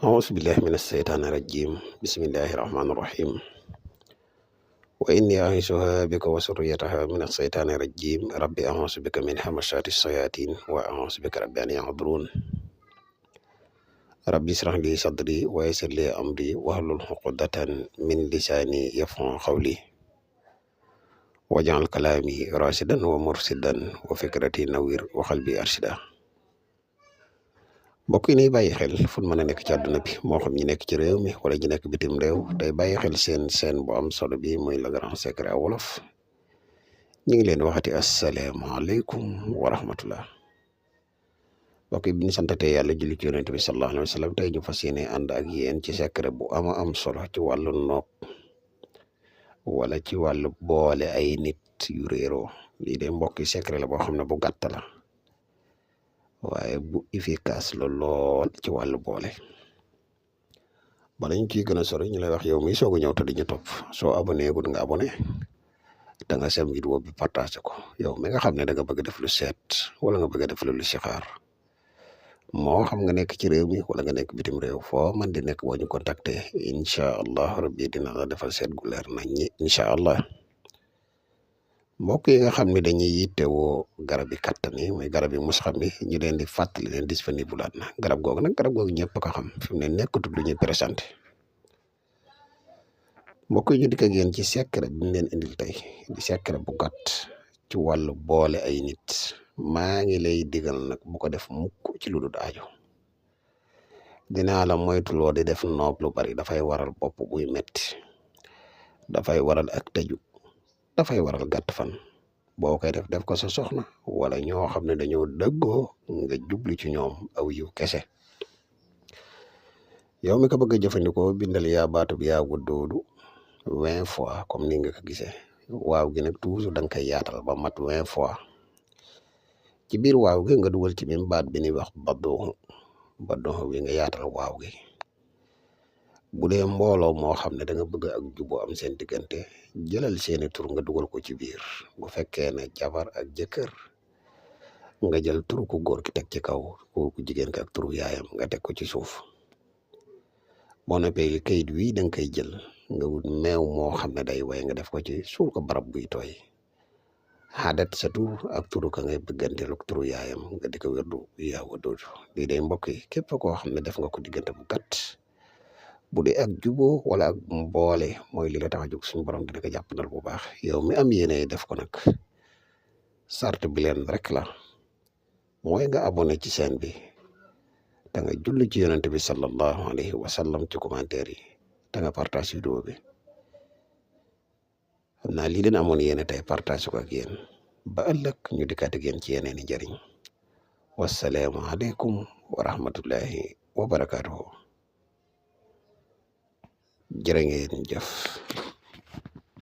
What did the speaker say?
أعوذ بالله من الشيطان الرجيم بسم الله الرحمن الرحيم وإني أعيذها بك وذريتها من الشيطان الرجيم ربي أعوذ بك من همزات الشياطين وأعوذ بك رب أن يحضرون ربي اشرح لي صدري ويسر لي أمري واحلل عقدة من لساني يفقهوا قولي واجعل كلامي راشدا ومرشدا وفكرتي نوير وقلبي أرشدا mbokk yi ñuy bàyyi xel fu mën a nekk ci àdduna bi moo xam ñi nekk ci réew mi wala ñi nekk bitim réew tey bàyyi xel seen bu am solo bi muy Le Grand Secret wolof ñu ngi leen waxati asalaamaaleykum wa rahmatullah mbokk yi bi ñu santatee yàlla julli ci yonent bi sallallahu alayhi wa sallam tey ñu fas yéene ànd ak yéen ci secret bu am solo ci wàllu nopp wala ci wàllu boole ay nit yu réeroo lii de mbokk yi secret la boo xam ne bu gàtt la waaye bu efficace la lool ci wàllu boole bala ñu ciy gën a sori ñu lay wax yow mi soog a ñëw te di ñu topp soo abonné gud nga abonné da nga sem vidéo bi partagé ko yow mi nga xam ne da nga bëgg def lu seet wala nga bëgg def lu sixaar moo xam nga nekk ci réew mi wala nga nekk bitim réew foo man di nekk boo ñu contacter incha allah rabbi dina la defal seet gu leer nañ ñi incha allah mbokk yi nga xam ne dañuy yittewoo garab yi kattan yi mooy garab yi mus xam ni ñu leen di fàttali leen disponible laat na garab googu nag garab googu ñëpp ko xam fi mu ne nekkatul lu ñuy présenté mbokk yi ñu dikk ak yéen ci secret bi ñu leen indil tey di secret bu gàtt ci wàllu boole ay nit maa ngi lay digal nag bu ko def mukk ci lu dul aajo dinaa la moytuloo di def noob lu bari dafay waral bopp buy metti dafay waral ak tëju dafay waral gàtt fan boo koy def ko sa soxna wala ñoo xam ne dañoo dëggoo nga jublu ci ñoom aw yiw kese yow mi ko bëgg a jëfandikoo bindal yaa baatu bi yaa wuddoodu 20 fois comme ni nga ko gisee waaw gi nag toujours da nga koy yaatal ba mat 20 fois ci biir waaw gi nga dugal ci même baat bi ni wax baddoxu wi nga yaatal waaw gi bu dee mbooloo moo xam ne da nga bëgg ak juboo am seen diggante jëlal seeni tur nga dugal ko ci biir bu fekkee ne jabar ak jëkkër nga jël turu ku góor ki teg ci kaw ku jigéen ki ak turu yaayam nga teg ko ci suuf boo noppee kayit wi da nga koy jël nga wut meew moo xam ne day way nga def ko ci suul ko barab buy tooy xaadat sa tur ak turu ka ngay bëgganteel ak turu yaayam nga di ko wérdu yaa wadoodu lii day mbokk yi képp koo xam ne def nga ko diggante bu gàtt bu dee ak juboo wala ak mboole mooy li la tax a jóg suñu borom dina ko jàppandal bu baax yow mi am yéene def ko nag sart bi leen rek la mooy nga abonné ci chaîne bi te nga julli ci yonent bi sallallahu alayhi wa sallam ci commentaire yi te nga partage vidéo bi xam naa lii leen amoon yéene tey partage ko ak yéen ba ëllëg ñu dikkaat ak yéen ci yeneen i njëriñ wasalaamu aleykum wa rahmatullahi wa barakaatuhu jërë ngeen jëf